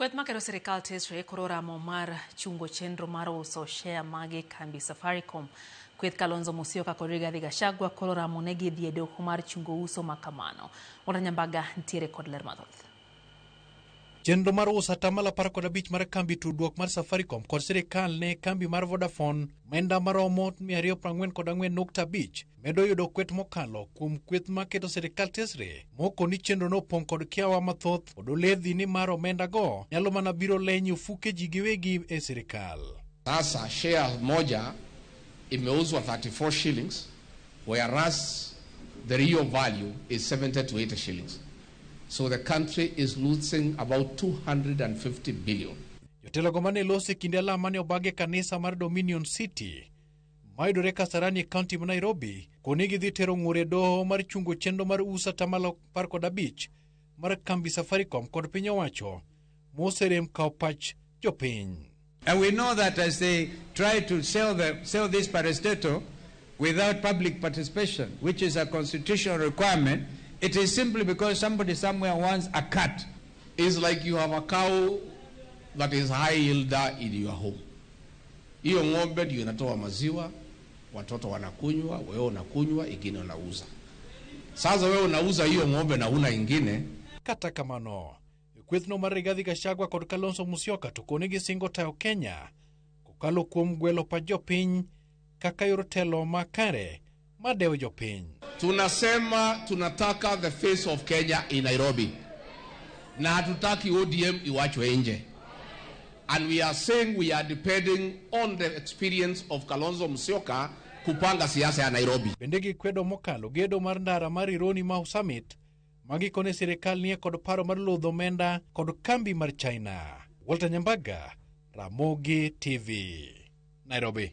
Kweth makero sirikal tesre koro oramo mar chungo chenro mar uso share mage kambi Safaricom. Kweth Kalonzo Musyoka kod Rigathi Gachagua koro oramo ne gidhi e doho mar chungo uso makamano. Walter Nyambaga ntiere kod ler mathoth. Chenro mar uso atamalo 15 mar kambi tudruok mar Safaricom kod sirikal ne kambi mar Vodafone omenda maromo 244.5 medo yudo kwet mokalo kuom kweth maketo sirikal tesre moko ni chenro no opong' kod kiawa mathoth kod oledhi ni mar omenda go nyalo mana biro leny ofuke ji giwegi e sirikal. Sasa share moja imeuzwa 34 shillings whereas the real value is 70 to 80 shillings. So the country is losing about 250 billion. Jotelogo mane loso e kinde alam mane obag e kanisa mar Dominion City mayudore Kasarani e kaunti ma Nairobi koni gidhi tero ng'ur e doho mar chungo chenro mar uso atamalo 15 mar kambi Safaricom kod piny owacho moserem kawo pach jopiny. And we know that as they try to sell this parastatal without public participation, which is a constitutional requirement, it is simply because somebody somewhere wants a cut. It's like you have a cow that is high yielder in your home. Hiyo ng'ombe ndio inatoa maziwa, watoto wanakunywa, wewe unakunywa, ingine unauza. Sasa wewe unauza hiyo ng'ombe na una ingine. Kata kamano, kwethno mar Rigathi Gachagua kod Kalonzo Musyoka to koni gisingo tayo Kenya kokalo kuom gwelo pa jopiny kaka yor telo makare madewo jopiny. Tunasema tunataka the face of Kenya in Nairobi, na hatutaki ODM iwachwe nje. And we are saying we are depending on the experience of Kalonzo Musyoka kupanga siasa ya Nairobi. Bende gikwedo mokalo gedo mar ndara mar Rironi Mau Summit magikone sirikal nie kod paro mar lodho omenda kod kambi mar China. Walter Nyambaga, Ramogi TV, Nairobi.